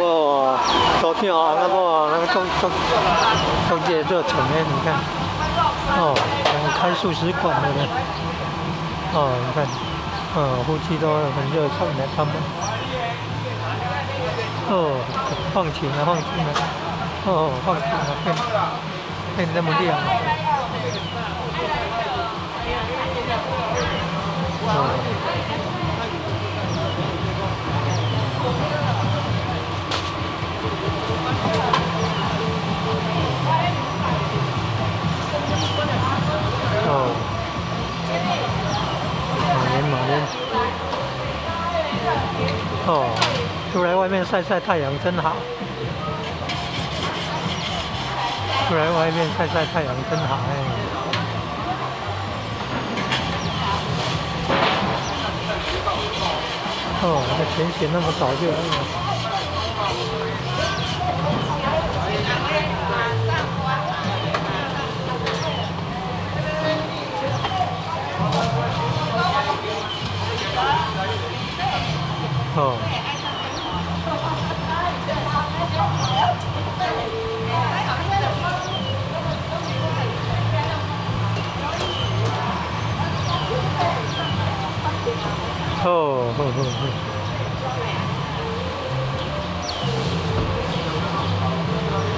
哇，组長翁仔某啊，那個足足足熱忱的，你看，哦，兩個開素食館的呢，哦，你看，夫妻都很熱忱的，他們，哦，放晴了，放晴了，哦，放晴了，變變那麼亮，哦。哦，馬年馬年，哦，出來外面曬曬太陽真好，出來外面曬曬太陽真好哎。哦，那淺顯那麼早就來了。哦。哦，好好好。